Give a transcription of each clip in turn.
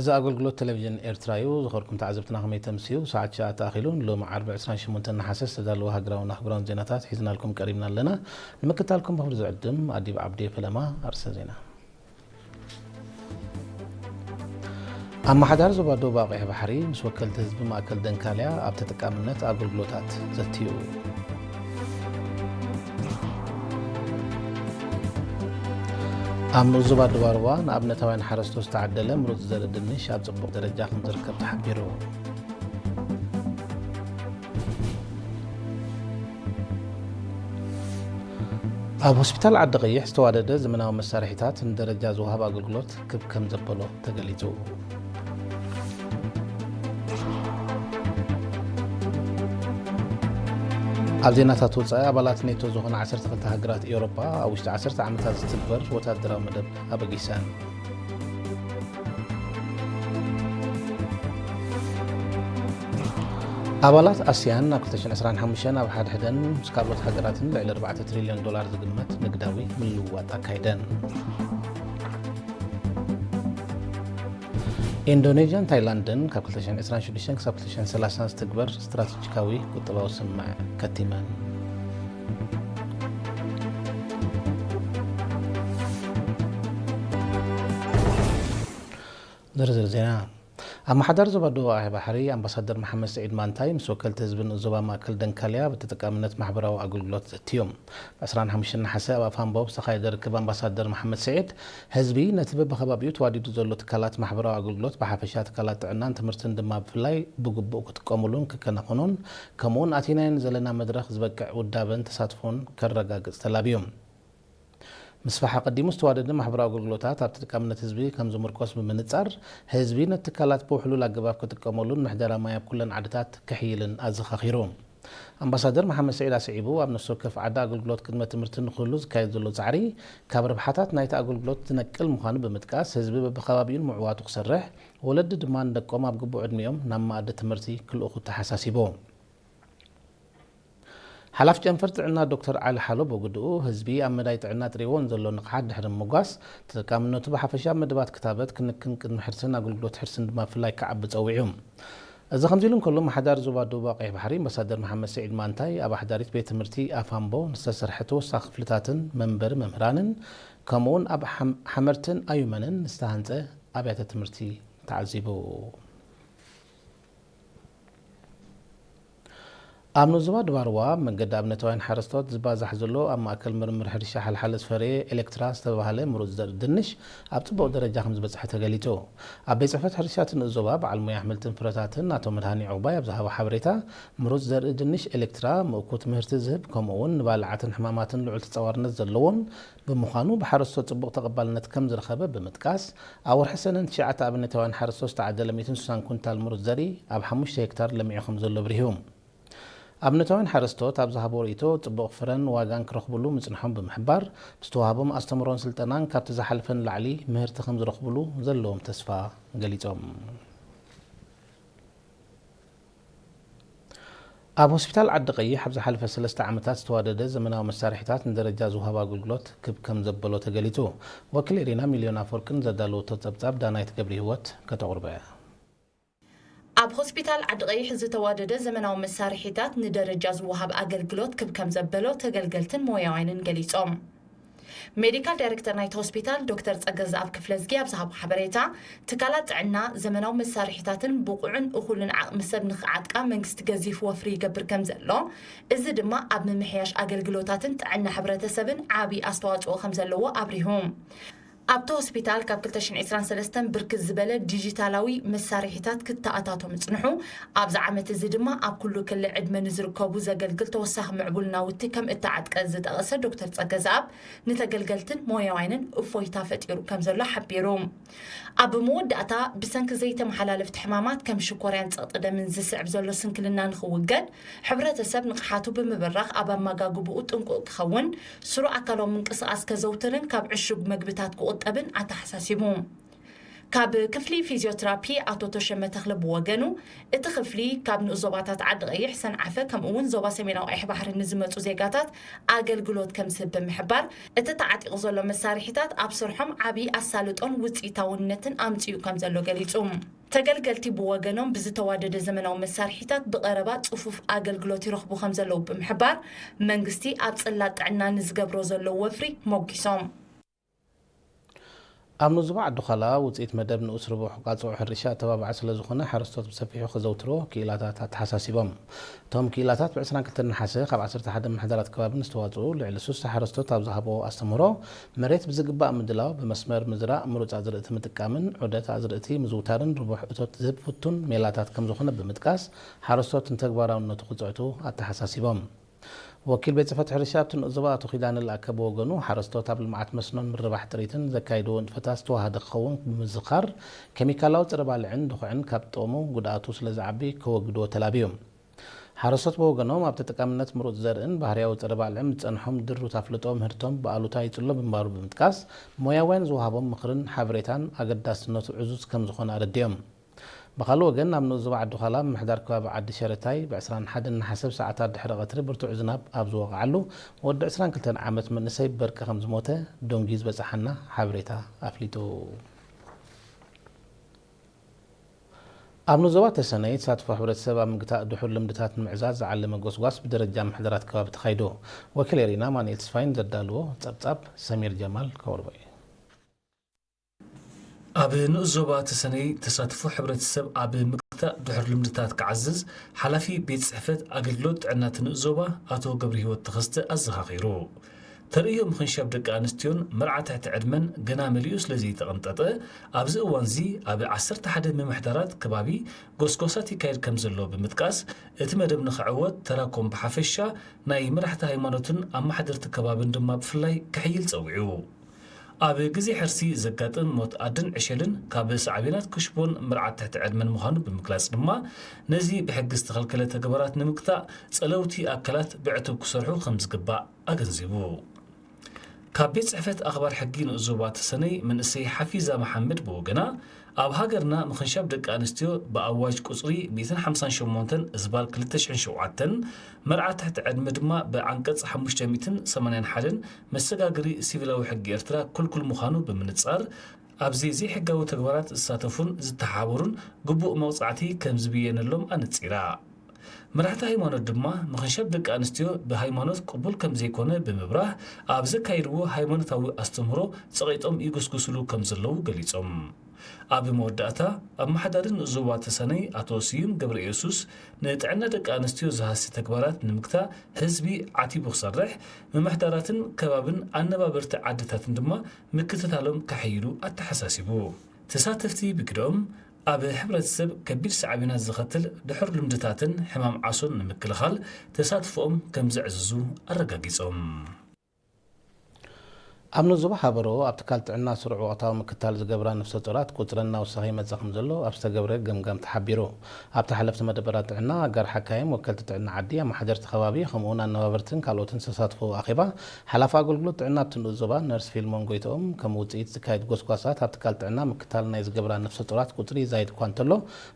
እዚ ኣገልግሎት ቴሌቪዥን ኤርትራ እዩ። ዝኸርኩም ተዓዘብትና ከመይ ተምስዩ? ሰዓት ትሽዓተ ኣኺሉ ንሎሚ ዓርቢ ዕስራን ሸሞንተን ነሓሰ ዝተዳለወ ሃገራውን ኣህጉራውን ዜናታት ሒዝናልኩም ቀሪብና ኣለና። ንምክታልኩም ብኽብሪ ዝዕድም ኣዲብ ዓብዴ። ፈለማ ኣርእስተ ዜና። ኣመሓዳሪ ዞባ ደቡብ ኣቕይሕ ባሕሪ ምስ ወከልቲ ህዝቢ ማእከል ደንካልያ ኣብ ተጠቃምነት ኣገልግሎታት ዘትዩ። ኣብ ንኡስ ዞባ ደቡብ ኣርዋ ንኣብነታውያን ሓረስቶት ዝተዓደለ ምሩፅ ዘርኢ ድንሽ ኣብ ፅቡቕ ደረጃ ከም ዝርከብ ተሓቢሩ። ኣብ ሆስፒታል ዓዲ ቀይሕ ዝተዋደደ ዘመናዊ መሳርሒታት ንደረጃ ዝወሃብ ኣገልግሎት ክብ ከም ዘበሎ ተገሊጹ። ኣብ ዜናታት ወጻኢ፣ ኣባላት ኔቶ ዝኾና ዓሰርተ ክልተ ሃገራት ኤውሮጳ ኣብ ውሽጢ ዓሰርተ ዓመታት ዝትግበር ወታደራዊ መደብ ኣበጊሰን። ኣባላት ኣስያን ኣብ ክልተ ሽሕን ዕስራን ሓሙሽተን ኣብ ሓድሕደን ምስ ካልኦት ሃገራትን ልዕሊ ኣርባዕተ ትሪልዮን ዶላር ዝግመት ንግዳዊ ምልውዋጥ ኣካይደን። ኢንዶኔዥያን ታይላንድን ካብ ክልተ ሽሕን ዕስራን ሽዱሽተን ክሳብ ክልተ ሽሕን ሰላሳን ዝትግበር ስትራቴጂካዊ ቁጠባዊ ስምምዕ ከቲመን። ዝርዝር ዜና። ኣመሓዳሪ ዞባ ደቡብ ኣባይ ባሕሪ ኣምባሳደር መሓመድ ስዒድ ማንታይ ምስ ወከልቲ ህዝቢ ንኡስ ዞባ ማእከል ደንካልያ ብተጠቃምነት ማሕበራዊ ኣገልግሎት ዘትዮም። ብ ዕስራን ሓሙሽተን ነሓሰ ኣብ ኣፋም ቦብ ዝተኻየደ ርክብ ኣምባሳደር መሓመድ ስዒድ፣ ህዝቢ ነቲ በብከባቢኡ ተዋዲዱ ዘሎ ትካላት ማሕበራዊ ኣገልግሎት ብሓፈሻ ትካላት ጥዕናን ትምህርትን ድማ ብፍላይ ብግቡእ ክጥቀሙሉን ክከናኸኑን፣ ከምኡውን ኣቲናዮ ንዘለና መድረኽ ዝበቅዕ ውዳበን ተሳትፎን ከረጋግጽ ተላብዩ። ምስፋሕ ኣቐዲሙ ዝተዋደደ ማሕበራዊ ኣገልግሎታት ኣብ ተጠቃምነት ህዝቢ ከም ዝምርኮስ ብምንጻር፣ ህዝቢ ነቲ ትካላት ብውሕሉል ኣገባብ ክጥቀመሉን ምሕደራ ማይ ኣብ ኩለን ዓድታት ክሕይልን ኣዘኻኺሩ። ኣምባሳደር መሓመድ ስዒድ ኣስዒቡ፣ ኣብ ነፍሲ ወከፍ ዓዲ ኣገልግሎት ቅድመ ትምህርቲ ንክህሉ ዝካየድ ዘሎ ጻዕሪ ካብ ረብሓታት ናይቲ ኣገልግሎት ዝነቅል ምዃኑ ብምጥቃስ፣ ህዝቢ በብከባቢኡ ንምዕዋቱ ክሰርሕ፣ ወለዲ ድማ ንደቆም ኣብ ግቡእ ዕድሚኦም ናብ መኣዲ ትምህርቲ ክልእኹ ተሓሳሲቡ። ሓላፊ ጨንፈር ጥዕና ዶክተር ዓሊ ሓሎ ብግድኡ፣ ህዝቢ ኣብ መዳይ ጥዕና ጥሪዎ ንዘሎ ንቕሓት ድሕሪ ምምጓስ፣ ተጠቃምነቱ ብሓፈሻ ኣብ መደባት ክታበት፣ ክንክን ቅድመ ሕርስን ኣገልግሎት ሕርስን ድማ ብፍላይ ክዓቢ ጸዊዑ። እዚ ከምዚ ኢሉ እንከሎ፣ ኣመሓዳሪ ዞባ ደቡብ ቀይሕ ባሕሪ ኣምባሳደር መሓመድ ስዒድ ማንታይ ኣብ ኣሕዳሪት ቤት ትምህርቲ ኣፋምቦ ንዝተሰርሐ ተወሳኺ ክፍልታትን መንበሪ መምህራንን ከምኡውን ኣብ ሓም-፣ ሓመርትን ኣዩመንን ዝተሃንጸ ኣብያተ ትምህርቲ ተዓዚቡ። ኣብ ንኡስ ዞባ ደቡብ ኣርዋ፣ መንገዲ ኣብነታውያን ሓረስቶት ዝባዛሕ ዘሎ ኣብ ማእከል ምርምር ሕርሻ ሓልሓለ ዝፈረየ ኤሌክትራ ዝተባህለ ምሩፅ ዘርኢ ድንሽ ኣብ ጽቡቕ ደረጃ ከም ዝበጽሐ ተገሊጹ። ኣብ ቤት ጽሕፈት ሕርሻ እቲ ንኡስ ዞባ በዓል ሞያ ኣሕምልትን ፍረታትን ኣቶ መድሃኒ ዑቕባይ ኣብ ዝሃቦ ሓበሬታ፣ ምሩፅ ዘርኢ ድንሽ ኤሌክትራ ምእኩት ምህርቲ ዝህብ፣ ከምኡ እውን ንባልዓትን ሕማማትን ልዑል ተጻዋርነት ዘለዎን ብምዃኑ ብሓረስቶት ጽቡቕ ተቐባልነት ከም ዝረኸበ ብምጥቃስ፣ ኣብ ወርሒ ሰነ ንትሽዓተ ኣብነታውያን ሓረስቶት ዝተዓደለ ሚእትን ስሳን ኩንታል ምሩፅ ዘርኢ ኣብ ሓሙሽተ ሄክታር ለሚዑ ከም ዘሎ ኣብሪሁ። ኣብነታውያን ሓረስቶት ኣብ ዝሃቦ ርእይቶ፣ ጽቡቕ ፍረን ዋጋን ክረኽብሉ ምጽንሖም ብምሕባር፣ ብዝተዋህቦም ኣስተምሮን ስልጠናን ካብቲ ዝሓለፈ ንላዕሊ ምህርቲ ከም ዝረኽብሉ ዘለዎም ተስፋ ገሊጾም። ኣብ ሆስፒታል ዓዲ ቀይሕ ኣብ ዝሓለፈ ሰለስተ ዓመታት ዝተዋደደ ዘመናዊ መሳርሒታት ንደረጃ ዝወሃብ ኣገልግሎት ክብ ከም ዘበሎ ተገሊጹ። ወኪል ኤሪና ሚልዮን ኣፈወርቅን ዘዳለወቶ ጸብጻብ ዳናይት ገብረ ህይወት ከተቕርቦ እያ። ኣብ ሆስፒታል ዓዲ ቀይሕ ዝተዋደደ ዘመናዊ መሳርሒታት ንደረጃ ዝወሃብ ኣገልግሎት ክብ ከም ዘበሎ ተገልገልትን ሞያውያንን ገሊጾም። ሜዲካል ዳይሬክተር ናይቲ ሆስፒታል ዶክተር ጸገዝኣብ ክፍለዝጊ ኣብ ዝሃቦ ሓበሬታ፣ ትካላት ጥዕና ዘመናዊ መሳርሒታትን ብቑዕን እኹልን ዓቕሚ ሰብ ንኽዓጥቃ መንግስቲ ገዚፍ ወፍሪ ይገብር ከም ዘሎ፣ እዚ ድማ ኣብ ምምሕያሽ ኣገልግሎታትን ጥዕና ሕብረተሰብን ዓቢ ኣስተዋጽኦ ከም ዘለዎ ኣብሪሁ። ኣብቲ ሆስፒታል ካብ ክልተ ሽሕን ዕስራን ሰለስተን ብርክት ዝበለ ዲጂታላዊ መሳርሒታት ክተኣታቶ ምጽንሑ፣ ኣብዚ ዓመት እዚ ድማ ኣብ ኩሉ ክሊ ዕድመ ንዝርከቡ ዘገልግል ተወሳኺ ምዕቡል ናውቲ ከም እተዓጥቀ ዝጠቐሰ ዶክተር ጸገዝኣብ፣ ንተገልገልትን ሞያውያንን እፎይታ ፈጢሩ ከም ዘሎ ሓቢሩ። ኣብ መወዳእታ፣ ብሰንኪ ዘይተመሓላለፍቲ ሕማማት ከም ሽኮርያን ጸቕጢ ደምን ዝስዕብ ዘሎ ስንክልና ንኽውገድ፣ ሕብረተሰብ ንቕሓቱ ብምብራኽ ኣብ ኣመጋግብኡ ጥንቁቕ ክኸውን፣ ስሩዕ ኣካላዊ ምንቅስቓስ ከዘውትርን ካብ ዕሹግ መግብታት ክቑጠብን ኣተሓሳሲቡ። ካብ ክፍሊ ፊዚዮትራፒ ኣቶ ተሸመ ተኽለ ብወገኑ፣ እቲ ክፍሊ ካብ ንኡስ ዞባታት ዓዲ ቀይሕ፣ ሰንዓፈ፣ ከምኡ እውን ዞባ ሰሜናዊ ቀይሕ ባሕሪ ንዝመጹ ዜጋታት ኣገልግሎት ከም ዝህብ ብምሕባር፣ እቲ ተዓጢቑ ዘሎ መሳርሒታት ኣብ ስርሖም ዓቢ ኣሳልጦን ውጽኢታውነትን ኣምጺኡ ከም ዘሎ ገሊጹ። ተገልገልቲ ብወገኖም፣ ብዝተዋደደ ዘመናዊ መሳርሒታት ብቐረባ ጽፉፍ ኣገልግሎት ይረኽቡ ከም ዘለዉ ብምሕባር፣ መንግስቲ ኣብ ጽላት ጥዕና ንዝገብሮ ዘሎ ወፍሪ ሞጊሶም። ኣብ ንዞባ ዓዲ ዃላ ውፅኢት መደብ ንኡስ ርቡሕ ቃፅዑ ሕርሻ ኣተባባዒ ስለ ዝኾነ ሓረስቶት ብሰፊሑ ከዘውትርዎ ክኢላታት ኣተሓሳሲቦም። እቶም ክኢላታት ብ ዕስራን ክልተን ነሓሰ ካብ ዓሰርተ ሓደ ምምሕዳራት ከባቢ ንዝተዋፅኡ ልዕሊ ስሳ ሓረስቶት ኣብ ዝሃብዎ ኣስተምህሮ፣ መሬት ብዝግባእ ምድላው፣ ብመስመር ምዝራእ፣ ምሩፅ ኣዝርእቲ ምጥቃምን ዑደት ኣዝርእቲ ምዝውታርን ርቡሕ እቶት ዝህብ ፍቱን ሜላታት ከም ዝኾነ ብምጥቃስ፣ ሓረስቶት ንተግባራውነቱ ክፅዕቱ ኣተሓሳሲቦም። ወኪል ቤት ጽሕፈት ሕርሻ ኣብቲ ንኡስ ዞባ ኣቶ ኪዳነ ለኣከ ብወገኑ፣ ሓረስቶት ኣብ ልምዓት መስኖን ምርባሕ ጥሪትን ዘካይድዎ ንጥፈታት ዝተዋሃደ ክኸውን ብምዝኻር፣ ኬሚካላዊ ጸረ ባልዕን ድኹዕን ካብ ጥቕሙ ጉድኣቱ ስለ ዝዓቢ ከወግድዎ ተላብዩ። ሓረስቶት ብወገኖም፣ ኣብ ተጠቃምነት ምሩጽ ዘርእን ባህርያዊ ጸረ ባልዕን ዝጸንሖም ድሩት ኣፍልጦ ምህርቶም ብኣሉታ ይጽሎ ምንባሩ ብምጥቃስ፣ ሞያውያን ዝወሃቦም ምኽርን ሓበሬታን ኣገዳስነቱ ዕዙዝ ከም ዝኾነ ኣረዲኦም። ብኻልእ ወገን፣ ኣብ ንኡስ ዞባ ዓዲ ዃላ ምምሕዳር ከባቢ ዓዲ ሸረታይ ብ ዕስራን ሓደን ነሓሰ ሰዓታት ድሕሪ ቀትሪ ብርቱዕ ዝናብ ኣብ ዝወቕዓሉ ወዲ ዕስራን ክልተን ዓመት መንእሰይ ብበርቂ ከም ዝሞተ ዶንጊ ዝበጽሓና ሓበሬታ ኣፍሊጡ። ኣብ ንኡስ ዞባ ተሰነይ ተሳትፎ ሕብረተሰብ ኣብ ምግታእ ድሑር ልምድታት ንምዕዛዝ ዝዓለመ ጎስጓስ ብደረጃ ምምሕዳራት ከባቢ ተኻይዱ። ወኪል ኤሪና ማንኤል ተስፋይን ዘዳልዎ ጸብጻብ ሰሚር ጀማል ከቕርቦ እዩ። ኣብ ንኡስ ዞባ ተሰነይ ተሳትፎ ሕብረተሰብ ኣብ ምግታእ ድሑር ልምድታት ክዓዝዝ ሓላፊ ቤት ጽሕፈት ኣገልግሎት ጥዕና እቲ ንኡስ ዞባ ኣቶ ገብረሂወት ተኸስተ ኣዘኻኺሩ። ተርእዮ ምኽንሻብ ደቂ ኣንስትዮን መርዓ ትሕቲ ዕድመን ገና መሊኡ ስለ ዘይተቐንጠጠ፣ ኣብዚ እዋንዚ ኣብ ዓሰርተ ሓደ ምምሕዳራት ከባቢ ጎስጓሳት ይካየድ ከም ዘሎ ብምጥቃስ፣ እቲ መደብ ንኽዕወት ተራኮም ብሓፈሻ ናይ መራሕቲ ሃይማኖትን ኣመሓደርቲ ከባብን ድማ ብፍላይ ክሕይል ጸዊዑ። ኣብ ግዜ ሕርሲ ዘጋጥም ሞት ኣድን ዕሸልን ካብ ሳዕቤናት ክሽቦን መርዓት ትሕቲ ዕድመን ምዃኑ ብምግላጽ ድማ፣ ነዚ ብሕጊ ዝተኸልከለ ተግባራት ንምግታእ ጸለውቲ ኣካላት ብዕቱብ ክሰርሑ ከም ዝግባእ ኣገንዚቡ። ካብ ቤት ጽሕፈት ኣኽባር ሕጊ ንኡስ ዞባ ተሰነይ መንእሰይ ሓፊዛ መሓመድ ብወገና፣ ኣብ ሃገርና ምኽንሻብ ደቂ ኣንስትዮ ብኣዋጅ ቁጽሪ ሚእትን ሓምሳን ሸሞንተን እዝባር ክልተ ሽሕን ሸውዓተን፣ መርዓ ትሕቲ ዕድመ ድማ ብዓንቀጽ ሓሙሽተ ሚእትን ሰማንያን ሓደን መሰጋገሪ ሲቪላዊ ሕጊ ኤርትራ ክልኩል ምዃኑ ብምንጻር፣ ኣብዚ ዘይሕጋዊ ተግባራት ዝሳተፉን ዝተሓባበሩን ግቡእ መቕጻዕቲ ከም ዝብየነሎም ኣነጺራ። መራሕቲ ሃይማኖት ድማ ምኽንሻብ ደቂ ኣንስትዮ ብሃይማኖት ቅቡል ከም ዘይኮነ ብምብራህ፣ ኣብ ዘካየድዎ ሃይማኖታዊ ኣስተምህሮ ጸቒጦም ይጉስጉስሉ ከም ዘለዉ ገሊጾም። ኣብ መወዳእታ፣ ኣመሓዳሪ ንኡስ ዞባ ተሰነይ ኣቶ ስዩም ገብረኢየሱስ፣ ንጥዕና ደቂ ኣንስትዮ ዝሃሲ ተግባራት ንምግታእ ህዝቢ ዓቲቡ ክሰርሕ፣ ምምሕዳራትን ከባብን ኣነባበርቲ ዓድታትን ድማ ምክትታሎም ከሐይሉ ኣተሓሳሲቡ። ተሳተፍቲ ብግደኦም፣ ኣብ ሕብረተሰብ ከቢድ ሳዕቤናት ዘኸትል ድሑር ልምድታትን ሕማም ዓሶን ንምክልኻል ተሳትፎኦም ከም ዘዕዝዙ ኣረጋጊጾም። ኣብ ንኡስ ዞባ ሃበሮ ኣብ ትካል ጥዕና ስሩዕ ወቕታዊ ምክትታል ዝገብራ ነፍሰ ጡራት ቁጽረን እናወሰኸ ይመጽእ ከም ዘሎ ኣብ ዝተገብረ ገምጋም ተሓቢሩ። ኣብቲ ሓለፍቲ መደበራት ጥዕና፣ ኣጋር ሓካይም፣ ወከልቲ ጥዕና ዓዲ፣ ኣመሓደርቲ ከባቢ፣ ከምኡ'ውን ኣነባበርትን ካልኦትን ዝተሳተፍዎ ኣኼባ፣ ሓላፊ ኣገልግሎት ጥዕና ኣብቲ ንኡስ ዞባ ነርስ ፊልሞን ጎይትኦም፣ ከም ውጽኢት ዝካየድ ጎስጓሳት ኣብ ትካል ጥዕና ምክትታል ናይ ዝገብራ ነፍሰ ጡራት ቁጽሪ ይዛይድ እኳ እንተሎ፣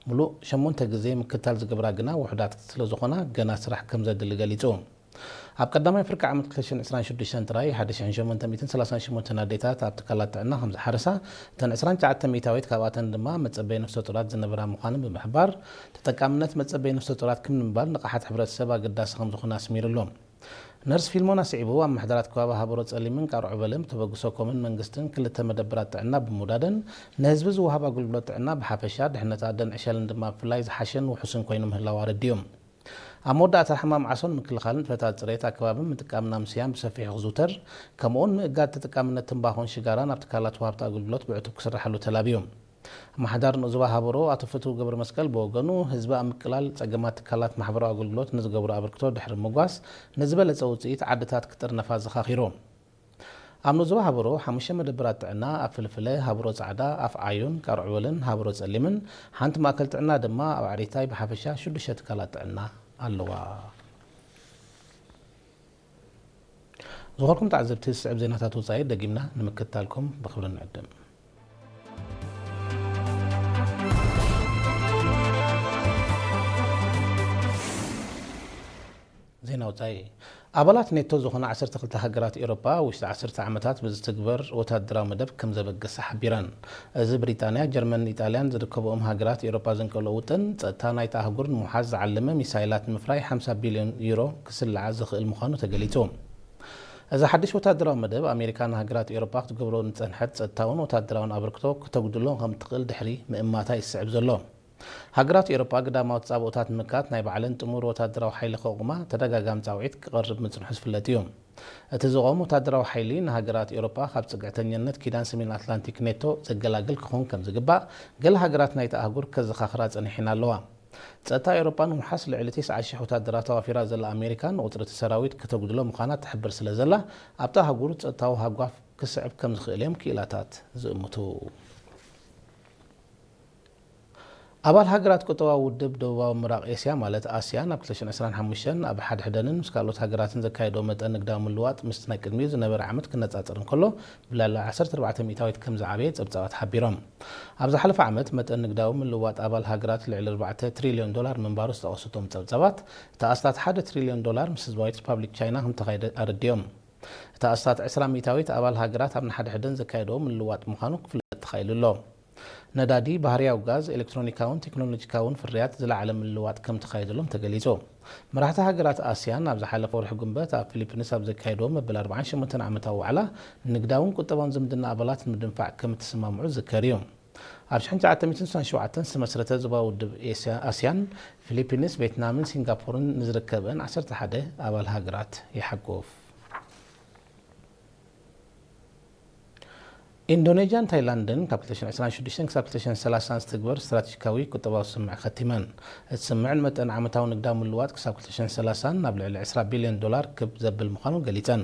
ምሉእ ሸሞንተ ግዜ ምክትታል ዝገብራ ግና ውሑዳት ስለ ዝኾና ገና ስራሕ ከም ዘድሊ ገሊጹ። ኣብ ቀዳማይ ፍርቂ ዓመት ክልተ ሽሕን ዕስራን ሽዱሽተን ጥራይ ሓደ ሽሕን ሸሞንተ ሚእትን ሰላሳን ሸሞንተን ኣዴታት ኣብ ትካላት ጥዕና ከም ዝሓረሳ፣ እተን ዕስራን ትሽዓተን ሚእታዊት ካብኣተን ድማ መጸበይ ነፍሰ ጡራት ዝነበራ ምዃነን ብምሕባር፣ ተጠቃምነት መጸበይ ነፍሰ ጡራት ክብ ንምባል ንቕሓት ሕብረተሰብ ኣገዳሲ ከም ዝኾነ ኣስሚሩሉ። ነርስ ፊልሞን ኣስዒቡ፣ ኣብ ምሕደራት ከባቢ ሃበሮ ጸሊምን ቃርዑ በልን ብተበግሶ ኮምን መንግስትን ክልተ መደበራት ጥዕና ብምውዳደን፣ ንህዝቢ ዝወሃብ ኣገልግሎት ጥዕና ብሓፈሻ፣ ድሕነት ኣደን ዕሸልን ድማ ብፍላይ ዝሓሸን ውሑስን ኮይኑ ምህላው ኣረዲኡ። ኣብ መወዳእታ፣ ሕማም ዓሶን ምክልኻልን ንጥፈታት ጽሬት ኣከባብን ምጥቃምን ኣምስያን ብሰፊሑ ክዝውተር፣ ከምኡውን ምእጋድ ተጠቃምነት ትምባኾን ሽጋራን ኣብ ትካላት ወሃብቲ ኣገልግሎት ብዕቱብ ክስርሓሉ ተላብዩ። ኣመሓዳሪ ንኡስ ዞባ ሃበሮ ኣቶ ፍትው ገብረመስቀል ብወገኑ፣ ህዝቢ ኣብ ምቅላል ጸገማት ትካላት ማሕበራዊ ኣገልግሎት ንዝገብሮ ኣበርክቶ ድሕሪ ምጓስ፣ ንዝበለጸ ውጽኢት ዓድታት ክጥርነፋ ኣዘኻኺሩ። ኣብ ንኡስ ዞባ ሃበሮ ሓሙሽተ መደበራት ጥዕና፣ ኣብ ፍልፍለ፣ ሃበሮ ጻዕዳ፣ ኣፍ ዓዮን፣ ቃርዑበልን ሃበሮ ጸሊምን፣ ሓንቲ ማእከል ጥዕና ድማ ኣብ ኣዕሪታይ፣ ብሓፈሻ ሽዱሽተ ትካላት ጥዕና ኣለዋ። ዝኾንኩም ተዓዘብቲ፣ ዝስዕብ ዜናታት ወጻኢ ደጊምና ንምክትታልኩም ብኽብሪ ንዕድም። ወጻኢ። ኣባላት ኔቶ ዝኾና ዓሰርተ ክልተ ሃገራት ኤውሮጳ ውሽጢ ዓሰርተ ዓመታት ብዝትግበር ወታደራዊ መደብ ከም ዘበገሳ ሓቢረን። እዚ ብሪጣንያ፣ ጀርመንን ኢጣልያን ዝርከብኦም ሃገራት ኤውሮጳ ዘንቀልኦ ውጥን፣ ጸጥታ ናይታ ኣህጉር ንምውሓስ ዝዓለመ ሚሳይላት ንምፍራይ ሓምሳ ቢልዮን ዩሮ ክስልዓ ዝኽእል ምዃኑ ተገሊጹ። እዚ ሓድሽ ወታደራዊ መደብ፣ ኣሜሪካ ንሃገራት ኤውሮጳ ክትገብሮ ንጸንሐት ጸጥታውን ወታደራውን ኣበርክቶ ክተጉድሎ ከም እትኽእል ድሕሪ ምእማታ ይስዕብ ዘሎ። ሃገራት ኤውሮጳ ግዳማዊ ተጻብኦታት ንምክታት ናይ ባዕለን ጥሙር ወታደራዊ ሓይሊ ከቑማ ተደጋጋሚ ጻውዒት ክቐርብ ምጽንሑ ዝፍለጥ እዩ። እቲ ዝቖም ወታደራዊ ሓይሊ ንሃገራት ኤውሮጳ ካብ ጽግዕተኛነት ኪዳን ሰሜን ኣትላንቲክ ኔቶ ዘገላግል ክኾን ከም ዝግባእ ገለ ሃገራት ናይቲ ኣህጉር ከዘኻኽራ ጸኒሐን ኣለዋ። ጸጥታ ኤውሮጳ ንምውሓስ ልዕሊ ተስዓ ሽሕ ወታደራት ኣዋፊራ ዘላ ኣሜሪካ ንቑጽሪ እቲ ሰራዊት ከተጉድሎ ምዃና ትሕብር ስለ ዘላ ኣብታ ኣህጉር ጸጥታዊ ሃጓፍ ክስዕብ ከም ዝኽእል እዮም ክኢላታት ዝእምቱ። ኣባል ሃገራት ቁጠባዊ ውድብ ደቡባዊ ምብራቕ ኤስያ ማለት ኣስያን ኣብ ክልተ ሽሕን ዕስራን ሓሙሽተን ኣብ ሓድሕደንን ምስ ካልኦት ሃገራትን ዘካየዶ መጠን ንግዳዊ ምልዋጥ ምስቲ ናይ ቅድሚኡ ዝነበረ ዓመት ክነጻጸር እንከሎ ብልዕሊ ዓሰርተ ኣርባዕተ ሚእታዊት ከም ዝዓበየ ጸብጻባት ሓቢሮም። ኣብ ዝሓለፈ ዓመት መጠን ንግዳዊ ምልዋጥ ኣባል ሃገራት ልዕሊ ኣርባዕተ ትሪልዮን ዶላር ምንባሩ ዝጠቐሱ እቶም ጸብጻባት እቲ ኣስታት ሓደ ትሪልዮን ዶላር ምስ ህዝባዊት ሪፓብሊክ ቻይና ከም ተኻየደ ኣረዲኦም። እቲ ኣስታት ዕስራ ሚእታዊት ኣባል ሃገራት ኣብ ንሓድሕደን ዘካየድኦ ምልዋጥ ምዃኑ ክፍለጥ ተኻኢሉ ኣሎ። ነዳዲ፣ ባህርያዊ ጋዝ፣ ኤሌክትሮኒካውን ቴክኖሎጂካውን ፍርያት ዝለዓለ ምልዋጥ ከም ተኻየደሎም ተገሊጹ። መራሕቲ ሃገራት ኣስያን ኣብ ዝሓለፈ ወርሒ ጉንበት ኣብ ፊሊፒንስ ኣብ ዘካየድዎ መበል ኣርባዓን ሸሞንተን ዓመታዊ ዋዕላ ንግዳውን ቁጠባውን ዝምድና ኣባላት ንምድንፋዕ ከም እተሰማምዑ ዝዝከር እዩ። ኣብ ሽሕን ትሽዓተ ሚእትን ስሳን ሸውዓተን ዝተመስረተ ዞባዊ ውድብ ኤስያ-፣ ኣስያን፣ ፊሊፒንስ፣ ቬትናምን ሲንጋፖርን ንዝርከበን ዓሰርተ ሓደ ኣባል ሃገራት ይሓቁፍ። ኢንዶኔዥያን ታይላንድን ካብ ክልተ ሽሕን ዕስራን ሽዱሽተን ክሳብ ክልተ ሽሕን ሰላሳን ዝትግበር ስትራቴጂካዊ ቁጠባዊ ስምምዕ ከቲመን። እቲ ስምምዕ ንመጠን ዓመታዊ ንግዳዊ ምልዋጥ ክሳብ ክልተ ሽሕን ሰላሳን ናብ ልዕሊ ዕስራ ቢልዮን ዶላር ክብ ዘብል ምዃኑ ገሊጸን።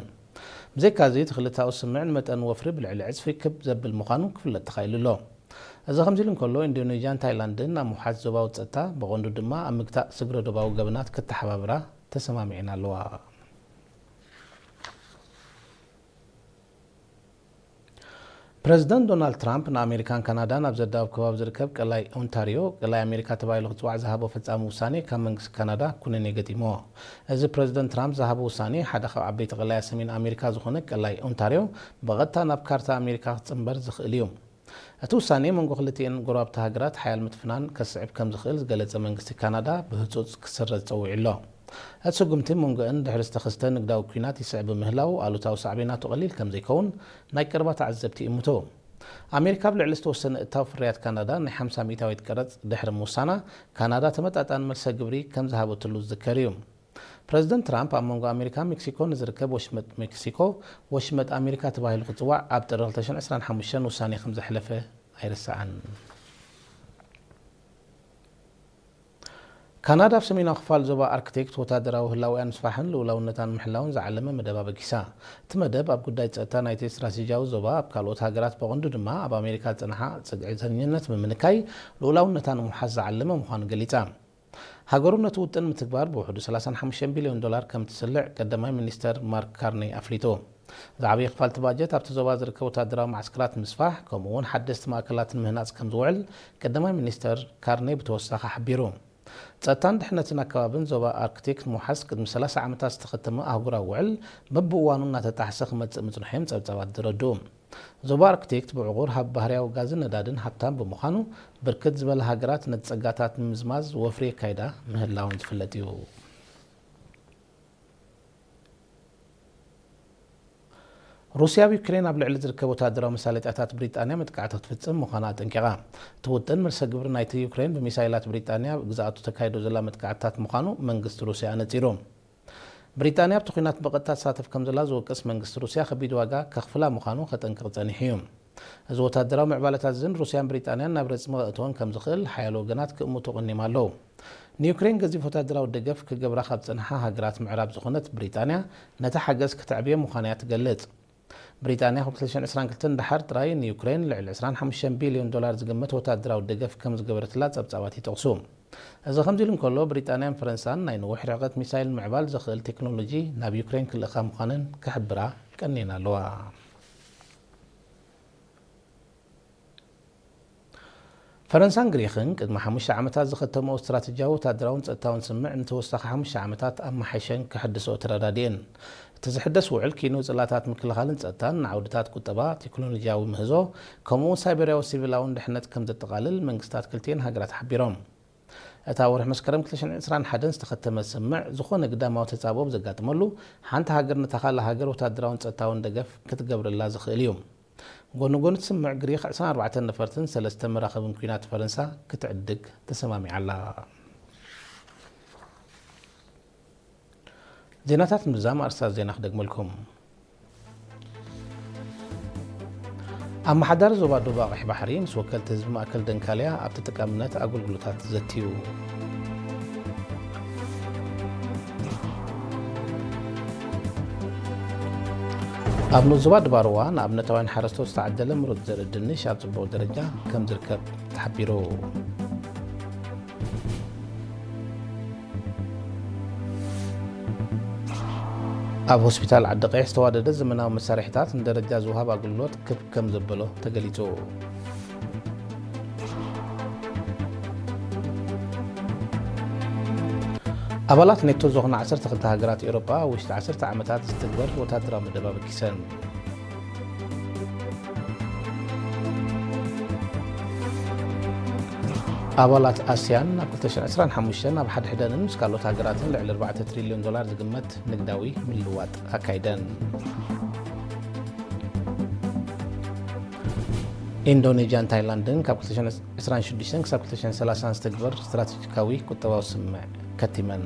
ብዘይካዚ፣ እቲ ክልተኣዊ ስምምዕ ንመጠን ወፍሪ ብልዕሊ ዕጽፊ ክብ ዘብል ምዃኑ ክፍለጥ ተኻኢሉ ኣሎ። እዚ ከምዚ ኢሉ እንከሎ፣ ኢንዶኔዥያን ታይላንድን ኣብ ምውሓስ ዞባዊ ጸጥታ፣ ብቐንዱ ድማ ኣብ ምግታእ ስግረ ዶባዊ ገበናት ክተሓባበራ ተሰማሚዐን ኣለዋ። ፕረዚደንት ዶናልድ ትራምፕ ንኣሜሪካን ካናዳን ኣብ ዘዳውብ ከባቢ ዝርከብ ቀላይ ኦንታርዮ፣ ቀላይ ኣሜሪካ ተባሂሉ ክጽዋዕ ዝሃቦ ፈጻሚ ውሳኔ ካብ መንግስቲ ካናዳ ኩነኔ ገጢምዎ። እዚ ፕረዚደንት ትራምፕ ዝሃቦ ውሳኔ፣ ሓደ ካብ ዓበይቲ ቀላያት ሰሜን ኣሜሪካ ዝኾነ ቀላይ ኦንታርዮ ብቐጥታ ናብ ካርታ ኣሜሪካ ክጽንበር ዝኽእል እዩ። እቲ ውሳኔ መንጎ ክልቲኤን ጎረባብቲ ሃገራት ሓያል ምትፍናን ከስዕብ ከም ዝኽእል ዝገለጸ መንግስቲ ካናዳ ብህጹጽ ክስረዝ ጸዊዑ ኣሎ። እቲ ስጉምቲ መንጎአን ድሕሪ ዝተኸስተ ንግዳዊ ኲናት ይስዕብ ብምህላው ኣሉታዊ ሳዕቤናቱ ቀሊል ከም ዘይከውን ናይ ቀረባ ተዓዘብቲ ይእምቱ። ኣሜሪካ ኣብ ልዕሊ ዝተወሰነ እታው ፍርያት ካናዳ ናይ ሓምሳ ሚእታዊት ቀረጽ ድሕሪ ምውሳና፣ ካናዳ ተመጣጣኒ መልሰ ግብሪ ከም ዝሃበትሉ ዝዝከር እዩ። ፕረዚደንት ትራምፕ ኣብ መንጎ ኣሜሪካን ሜክሲኮን ንዝርከብ ወሽመጥ ሜክሲኮ፣ ወሽመጥ ኣሜሪካ ተባሂሉ ክጽዋዕ ኣብ ጥሪ ክልተ ሽሕን ዕስራን ሓሙሽተን ውሳኔ ከም ዘሕለፈ ኣይርሳዕን። ካናዳ ኣብ ሰሜናዊ ክፋል ዞባ ኣርክቲክ ወታደራዊ ህላውያን ምስፋሕን ልኡላውነታን ምሕላውን ዝዓለመ መደብ ኣበጊሳ። እቲ መደብ ኣብ ጉዳይ ጸጥታ ናይቲ ስትራቴጂያዊ ዞባ ኣብ ካልኦት ሃገራት ብቐንዱ ድማ ኣብ ኣሜሪካ ዝጸንሓ ጽግዕተኝነት ብምንካይ ልኡላውነታ ንምውሓስ ዝዓለመ ምዃኑ ገሊጻ። ሃገሩ ነቲ ውጥን ምትግባር ብውሕዱ ሰላሳን ሓሙሽተን ቢልዮን ዶላር ከም ትስልዕ ቀዳማይ ሚኒስተር ማርክ ካርኔ ኣፍሊጡ። ዝዓበየ ክፋል እቲ ባጀት ኣብቲ ዞባ ዝርከብ ወታደራዊ ማዕስከራት ምስፋሕ፣ ከምኡ እውን ሓደስቲ ማእከላት ንምህናጽ ከም ዝውዕል ቀዳማይ ሚኒስተር ካርኔ ብተወሳኺ ሓቢሩ። ጸጥታን ድሕነትን ኣከባብን ዞባ ኣርክቲክ ንምውሓስ ቅድሚ ሰላሳ ዓመታት ዝተኸተመ ኣህጉራዊ ውዕል በብእዋኑ እናተጣሕሰ ክመጽእ ምጽንሑ እዮም ጸብጻባት ዘረድኡ። ዞባ ኣርክቲክ ብዕቑር ሃብ ባህርያዊ ጋዝን ነዳድን ሃብታም ብምዃኑ፣ ብርክት ዝበላ ሃገራት ነቲ ጸጋታት ንምዝማዝ ወፍሪ የካይዳ ምህላወን ዝፍለጥ እዩ። ሩስያ ኣብ ዩክሬን ኣብ ልዕሊ ዝርከብ ወታደራዊ መሳለጥያታት ብሪጣንያ መጥቃዕቲ ክትፍጽም ምዃና ኣጠንቂቓ። እቲ ውጥን መልሰ ግብሪ ናይቲ ዩክሬን ብሚሳይላት ብሪጣንያ ግዝኣቱ ተካይዶ ዘላ መጥቃዕትታት ምዃኑ መንግስቲ ሩስያ ኣነጺሩ። ብሪጣንያ ኣብቲ ኲናት ብቐጥታ ትሳተፍ ከም ዘላ ዝወቅስ መንግስቲ ሩስያ ከቢድ ዋጋ ከኽፍላ ምዃኑ ከጠንቅቕ ጸኒሑ እዩ። እዚ ወታደራዊ ምዕባለታት እዝን ሩስያን ብሪጣንያን ናብ ረጽሚ ከእትወን ከም ዝኽእል ሓያሎ ወገናት ክእምቱ ቀኒዮም ኣለዉ። ንዩክሬን ገዚፍ ወታደራዊ ደገፍ ክገብራ ካብ ዝጸንሓ ሃገራት ምዕራብ ዝኾነት ብሪጣንያ ነቲ ሓገዝ ክተዕብዮ ምዃና እያ ትገልጽ። ብሪጣንያ ካብ ክልተ ሽሕን ዕስራን ክልተን ደሓር ጥራይ ንዩክሬን ልዕሊ ዕስራን ሓሙሽተን ቢልዮን ዶላር ዝግመት ወታደራዊ ደገፍ ከም ዝገበረትላ ጸብጻባት ይጠቕሱ። እዚ ከምዚ ኢሉ እንከሎ፣ ብሪጣንያን ፈረንሳን ናይ ነዊሕ ርሕቀት ሚሳይል ምዕባል ዘኽእል ቴክኖሎጂ ናብ ዩክሬን ክልእኻ ምዃነን ክሕብራ ቀኒየን ኣለዋ። ፈረንሳን ግሪኽን ቅድሚ ሓሙሽተ ዓመታት ዝኸተመኦ ስትራተጂያዊ ወታደራውን ጸጥታውን ስምምዕ ንተወሳኺ ሓሙሽተ ዓመታት ኣመሓይሸን ክሕድስኦ ተረዳዲኤን። እቲ ዝሕደስ ውዕል ኪኖ ጽላታት ምክልኻልን ጸጥታን ንዓውድታት ቁጠባ፣ ቴክኖሎጂያዊ ምህዞ፣ ከምኡውን ሳይበርያዊ ሲቪላውን ድሕነት ከም ዘጠቓልል መንግስታት ክልቲኤን ሃገራት ሓቢሮም። እታ ወርሒ መስከረም ክልተ ሽሕን ዕስራን ሓደን ዝተኸተመ ስምምዕ ዝኾነ ግዳማዊ ተጻብኦ ብዘጋጥመሉ ሓንቲ ሃገር ነታ ካልእ ሃገር ወታደራውን ጸጥታውን ደገፍ ክትገብረላ ዝኽእል እዩ። ጎኒ ጎኒ እቲ ስምምዕ ግሪኽ ዕስራን ኣርባዕተን ነፈርትን ሰለስተ መራኽብን ኲናት ፈረንሳ ክትዕድግ ተሰማሚዓ ኣላ። ዜናታት ምዝዛም ኣርእስታት ዜና ክደግመልኩም። ኣመሓዳሪ ዞባ ደቡብ ኣቕሒ ባሕሪ ምስ ወከልቲ ህዝቢ ማእከል ደንካልያ ኣብ ተጠቃምነት ኣገልግሎታት ዘትዩ። ኣብ ንኡስ ዞባ ድባርዋ ንኣብነታውያን ሓረስቶት ዝተዓደለ ምሩፅ ዘርኢ ድንሽ ኣብ ፅቡቕ ደረጃ ከም ዝርከብ ተሓቢሩ። ኣብ ሆስፒታል ዓዲ ቀይሕ ዝተዋደደ ዘመናዊ መሳርሒታት ንደረጃ ዝወሃብ ኣገልግሎት ክብ ከም ዘበሎ ተገሊጹ። ኣባላት ኔቶ ዝኾና ዓሰርተ ክልተ ሃገራት ኤውሮጳ ኣብ ውሽጢ ዓሰርተ ዓመታት ዝትግበር ወታደራዊ መደብ ኣበጊሰን። ኣባላት ኣስያን ኣብ ክልተ ሽሕን ዕስራን ሓሙሽተን ኣብ ሓድሕደንን ምስ ካልኦት ሃገራትን ልዕሊ ኣርባዕተ ትሪልዮን ዶላር ዝግመት ንግዳዊ ምልውዋጥ ኣካይደን። ኢንዶኔዥያን ታይላንድን ካብ ክልተ ሽሕን ዕስራን ሽዱሽተን ክሳብ ክልተ ሽሕን ሰላሳን ዝተግበር ስትራቴጂካዊ ቁጠባዊ ስምምዕ ከቲመን።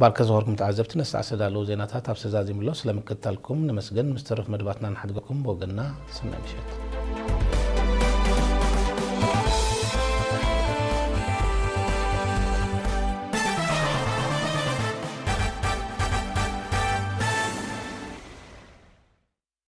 ባርከ ዝኸበርኩም ተዓዘብቲ፣ ነሰዓ ዝተዳለዉ ዜናታት ኣብ ሰዛዚምሎ ስለምክትታልኩም ነመስግን። ምስ ተረፍ መደባትና ንሓድገኩም ብወገንና ሰናይ ምሸት።